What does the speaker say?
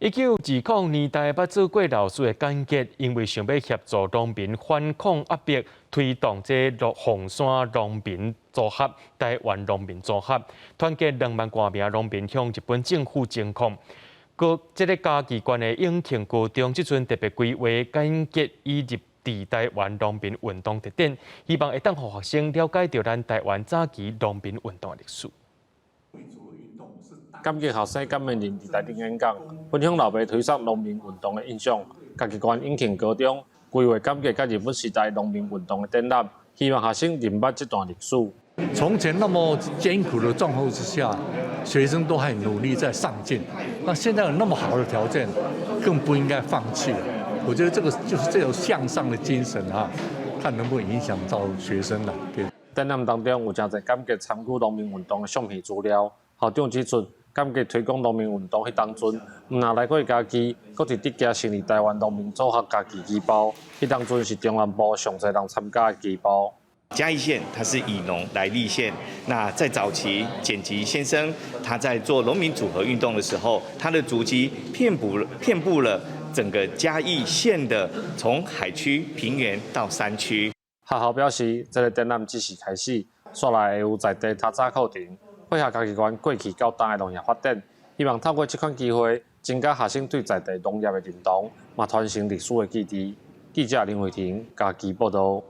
1920年代捌做過老師的簡潔，因為想欲協助農民反抗壓迫，推動這個鳳山農民組合、台灣農民組合，團結2萬外名農民向日本政府爭抗。閣這个嘉義縣的永慶高中，這陣特別規劃簡潔以入佇台灣農民運動特展，希望會當予學生了解著咱台灣早期農民運動的歷史。簡潔後生敢面臨佇台頂演講，分享老爸推捒農民運動的印象。嘉義縣永慶高中規劃簡潔佮日本時代農民運動的展覽，希望學生認捌這段歷史。從前那麼艱苦的狀況之下，學生都還努力在上進。那現在有那麼好的條件，更不應該放棄。我覺得這個就是這種向上的精神啊，看能不能影響到學生啦。對。展覽當中有誠濟簡潔參與農民運動的相片資料，校長指出，簡潔推廣農民運動彼當陣，毋但來過嘉義，閣佇德基成立台灣農民組合嘉義支部，彼當陣是中南部上濟人參加的支部。嘉義縣它是以農來立縣，那在早期簡吉先生他在做農民組合運動的時候，他的足跡遍布了整個嘉義縣的從海區、平原到山區。學校表示，這個展覽只是開始，紲來會有在地透早課程，配合嘉義縣過去到今的農業發展，希望透過這款機會，增加學生對在地農業的認同，嘛傳承歷史的記憶。記者林慧婷嘉義報道。